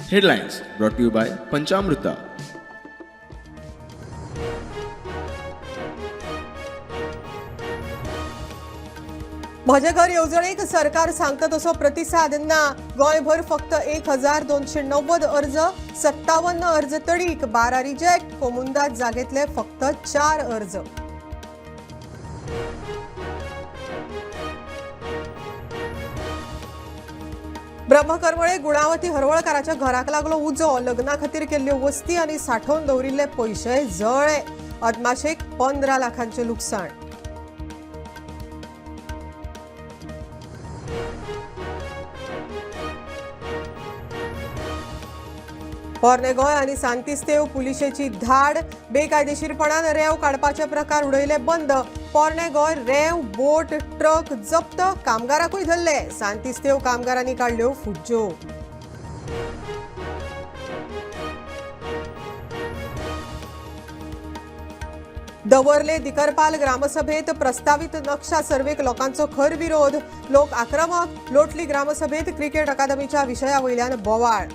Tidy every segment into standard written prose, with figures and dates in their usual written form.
Headlines brought to you by Panchamruta. म्हजें घर येवजणेक सरकार सांगता तसो प्रतिसाद ना. गोंयभर फक्त 1290 अर्ज, 57 अर्ज तडीक, 12 रिजेक्ट. कोमुंदाद जागेतले फक्त 4 अर्ज. ब्रह्मकरमळे गुणावती हरवळकाराच्या घराक लागलो उजो. लग्ना खातीर केल्ल्यो वस्ती आनी सांठोवन दवरिल्ले पयशे जळ्ळे. अदमाशेक 15 लाखांचें लुकसाण. पोरणे गोंय आनी सांतिस्तेव पुलिशेची धाड. बेकायदेशीरपणान रेंव काडपाचे प्रकार उडयले बंद. पोरणे गोंय रेंव बोट ट्रक जप्त, कामगाराकूय धरले. सांतिस्तेव कामगारांनी काडल्यो फुज्ज्यो. दवर्ले दिकरपाल ग्रामसभेत प्रस्तावित नक्षा सर्वेक लोकांचो खर विरोध. लोक आक्रमक. लोटली ग्रामसभेत क्रिकेट अकादमीच्या विशया वयल्यान बोवाळ.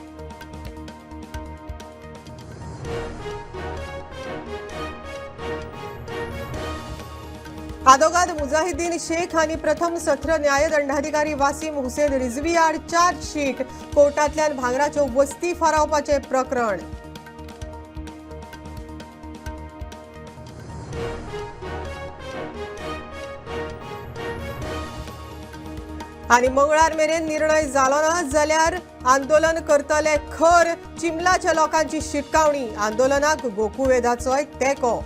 आदोगाद मुजाहिद्दीन शेख आनी प्रथम सत्र न्यायदंडाधिकारी वासीम हुसेन रिझवी आड चार्जशीट. कोर्टांतल्यान भांगराच्यो वस्ती फारावपाचें प्रकरण. आनी मंगळार मेरेन निर्णय जालो ना जाल्यार आंदोलन करतले खर. चिमलाच्या लोकांची शिटकावणी. आंदोलनाक गोकुळवेदाचोय तेंको.